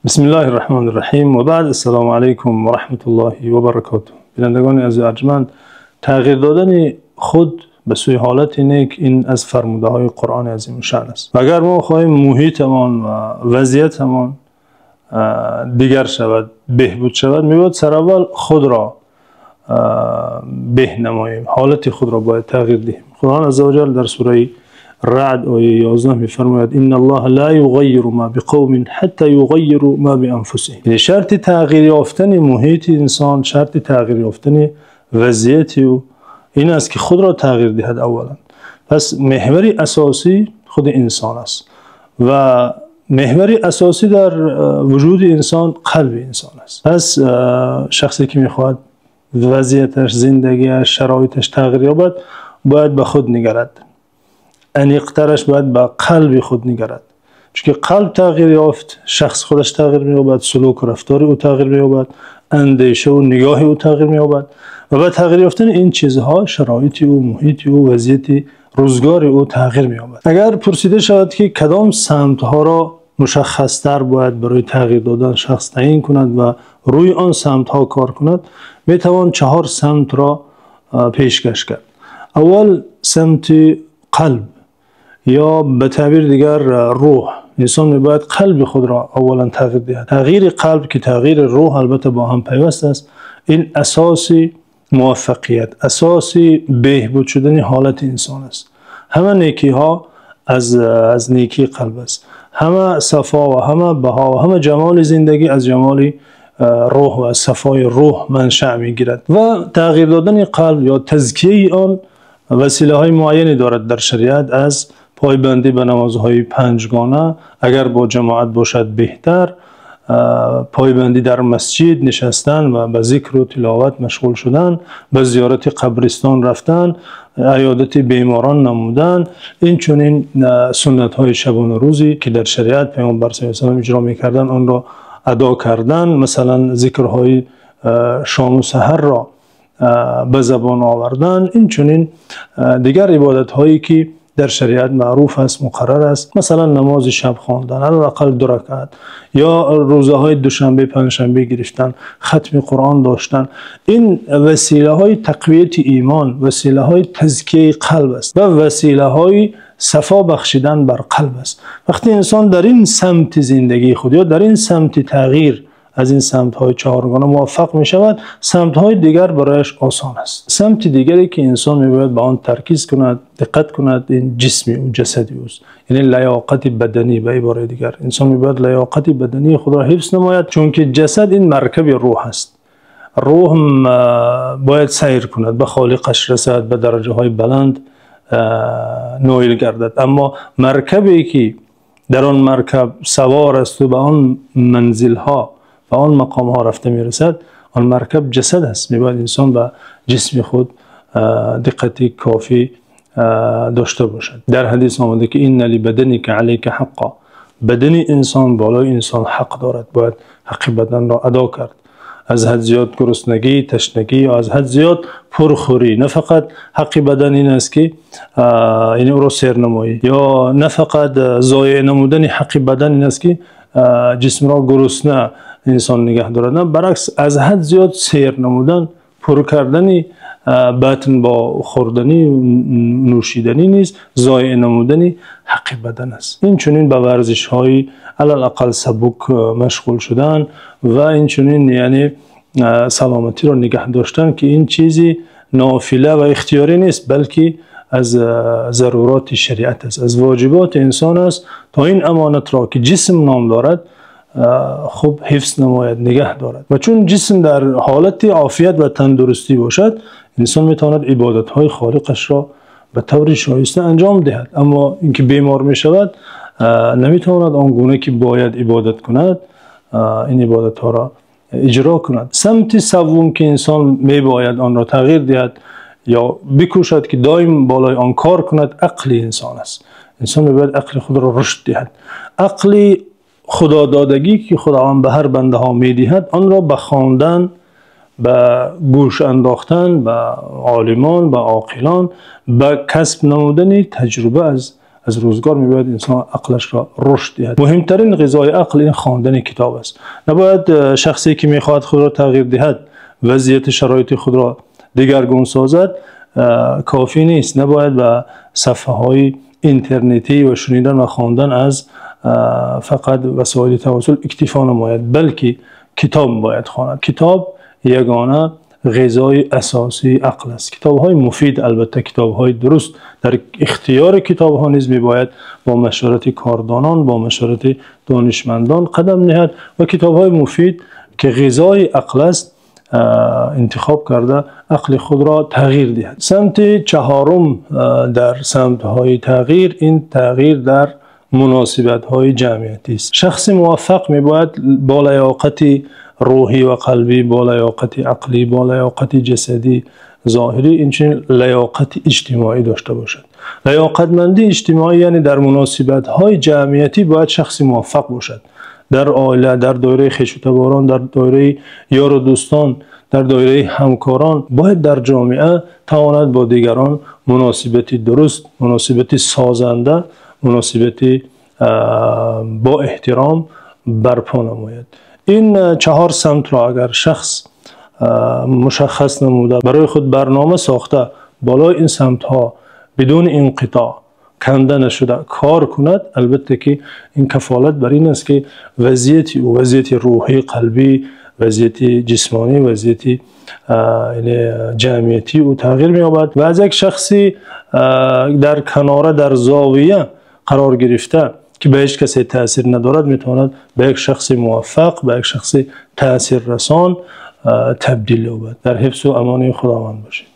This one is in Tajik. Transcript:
Бисмиллоҳир Раҳмонир Раҳим. Ва баъд, ассалому алайкум ва раҳматуллоҳи ва баракотуҳ. Бинандагони азиз, арҷманд, тағйир додани худ ба сӯи ҳолати нек ин аз фармудаҳои Қуръони Азимушшаън аст. Ва агар мо хоҳем муҳитамон ва вазъиятамон дигар шавад, беҳбуд шавад, мебояд сари аввал худро беҳ намоем. Ҳолати худро бояд тағйир диҳем. Худованди азза ва ҷалл дар сураи Раъд, ояи 11 мефармояд: «Инналлоҳа ло юғаййиру мо биқавмин ҳатто юғаййиру мо бианфусиҳим». Яъне шарти тағйир ёфтани муҳити инсон, шарти тағйир ёфтани вазъияти ӯ ин аст, ки худро тағйир диҳад аввалан. Пас меҳвари асосӣ худи инсон аст ва меҳвари асосӣ дар вуҷуди инсон қалби инсон аст. Пас шахсе ки мехоҳад вазъияташ, зиндагиаш, шароиташ тағйир ёбад, бояд ба худ нигарад. Аниқтараш бояд ба қалби худ нигарад. Чунки қалб тағйир ёфт, шахс худаш тағйир меёбад, сулук ва рафтори ӯ тағйир меёбад, андеша ва нигоҳи ӯ тағйир меёбад ва ба тағйир ёфтани ин чизҳо шароити ӯ, муҳити ӯ, вазъияти рӯзгори ӯ тағйир меёбад. Агар пурсида шавад, ки кадом самтҳоро мушаххастар бояд барои тағйир додан шахс таъйин кунад ва рӯи он самтҳо кор кунад, метавон чаҳор самтро пешкаш кард. Аввал самти қалб ё ба таъбири дигар рӯҳ. Инсон мебояд қалби худро аввалан тағйир диҳад. Тағйири қалб, ки тағйири рӯҳ албатта бо ҳам пайваст аст, ин асоси муваффақият, асоси беҳбуд шудани ҳолати инсон аст. Ҳама некиҳо аз некии қалб аст. Ҳама сафо ва ҳама баҳо ва ҳама ҷамоли зиндагӣ аз ҷамоли рӯҳ ва аз сафои рӯҳ манша мегирад. Ва тағйир додани қалб ё тазкияи он василаҳои муайяне дорад дар шариат, аз пойбандӣ ба намозҳои панҷгона, агар бо ҷамоат бошад беҳтар, пойбандӣ дар масҷид нишастан ва ба зикр ва тиловат машғул шудан, ба зиёрати қабристон рафтан, иёдати беморон намудан, инчунин суннатҳои шабонарӯзӣ, ки дар шариат Паёмбар саллаллоҳу алайҳи васаллам иҷро мекарданд, онро адо кардан, масалан зикрҳои шом ва саҳарро ба забон овардан, инчунин дигар ибодатҳое ки дар шариат маъруф аст, муқаррар аст, масалан намози шаб хондан, алалақал 2 ракъат, ё рӯзаҳои душанбе, панҷшанбе гирифтан, хатми Қуръон доштан. Ин василаҳои тақвияти имон, василаҳои тазкияи қалб аст ва василаҳои сафо бахшидан бар қалб аст. Вақте инсон дар ин самти зиндагии худ ё дар ин самти тағйир аз ин самтҳои чаҳоргона муваффақ мешавад, самтҳои дигар барояш осон аст. Самти дигаре ки инсон мебояд ба он таркиз кунад, диққат кунад, ин ҷисми ӯ, ҷасади ӯст. Яъне лаёқати баданӣ, ба ибораи дигар. Инсон мебояд лаёқати бадании худро ҳифз намояд, чунки ҷасад ин маркаби рӯҳ аст. Рӯҳ бояд сайр кунад, ба холиқаш расад, ба дараҷаҳои баланд ноил гардад. Аммо маркабе ки дар он маркаб савор аст ва ба он манзилҳо, ба он мақомҳо рафта мерасад, он маркаб ҷасад аст. Мебояд инсон ба ҷисми худ диққати кофӣ дошта бошад. Дар ҳадис омада ки инна либаданика алайка ҳаққо. Бадани инсон болои инсон ҳақ дорад, бояд ҳаққи баданро адо кард. Аз ҳад зиёд гуруснагӣ, ташнагӣ ё аз ҳад зиёд пурхӯрӣ. На фақат ҳаққи бадан ин аст, ки яъне ӯро сер намоӣ, ё на фақат зоеъ намудани ҳаққи бадан ин аст, ки ҷисмро гурусна инсон нигаҳ дорад. На, баръакс, аз ҳад зиёд сер намудан, пур кардани батн бо хӯрданӣ, нӯшиданӣ низ зоеъ намудани ҳаққи бадан аст. Инчунин ба варзишҳои алалақал сабук машғул шудан ва инчунин яъне саломатиро нигаҳ доштан, ки ин чизи нофила ва ихтиёрӣ нест, балки аз заруроти шариат аст, аз воҷиботи инсон аст, то ин амонатро, ки ҷисм ном дорад, хуб ҳифз намояд, нигаҳ дорад. Ва чун ҷисм дар ҳолати офият ва тандурустӣ бошад, инсон метавонад ибодатҳои холиқашро ба таври шоиста анҷом диҳад. Аммо инки бемор мешавад, наметавонад он гуна ки бояд ибодат кунад, ин ибодатҳоро иҷро кунад. Самти севум ки инсон мебояд онро тағйир диҳад ё бикӯшад ки доим болои он кор кунад, ақли инсон аст. Инсон мебояд ақли худро рушд диҳад. Ақли худододагӣ ки Худованд ба ҳар бандаҳо медиҳад, онро ба хондан, ба гӯш андохтан ба олимон, ба оқилон, ба касб намудани таҷриба аз Аз рӯзгор мебояд инсон ақлашро рушд диҳад. Муҳимтарин ғизои ақл ин хондани китоб аст. Набояд шахсе ки мехоҳад худро тағйир диҳад, вазъият шароити худро дигаргун созад, кофӣ нест. Набояд ба саҳифаҳои интернетӣ ва шунидан ва хондан аз фақат васоили тавосул иктифо намояд, балки китоб бояд хонд. Китоб ягона ғизои асосии ақл аст. Китобҳои муфид, албатта китобҳои дуруст дар ихтиёри китобҳо низ мебояд бо машварати кордонон, бо машварати донишмандон қадам ниҳад ва китобҳои муфид ки ғизои ақл аст интихоб карда ақли худро тағйир диҳад. Самти чаҳорум дар самтҳои тағйир ин тағйир дар муносибатҳои ҷамъиятӣ аст. Шахси муваффақ мебояд бо лаёқати рӯҳӣ ва қалбӣ, бо лаёқати ақлӣ, бо лаёқати ҷасадӣ, зоҳирӣ, инчунин лаёқати иҷтимоӣ дошта бошад. Лаёқатмандии иҷтимоӣ яъне дар муносибатҳои ҷамъиятӣ бояд шахси муваффақ бошад. Дар оила, дар доираи хешу таборон, дар доираи ёру дӯстон, дар доираи ҳамкорон бояд дар ҷомеа тавонад бо дигарон муносибати дуруст, муносибати созанда, муносибати бо эҳтиром барпо намояд. Ин чаҳор самтро агар шахс мушаххас намуда, барои худ барнома сохта, болои ин самтҳо бидуни инқитоъ канда нашуда кор кунад, албатта ки ин кафолат бар ин аст ки вазъияти ӯ, вазъияти рӯҳӣ, қалбӣ, вазъияти ҷисмонӣ, вазъияти яъне ҷамъиятии ӯ тағйир меёбад ва аз як шахсе дар канора, дар зовия қарор гирифта ки ба ҳеҷ касе таъсир надорад, метавонад ба як шахси муваффақ, ба як шахси таъсиррасон табдил ёбад. Дар ҳифзу амони Худованд бошед.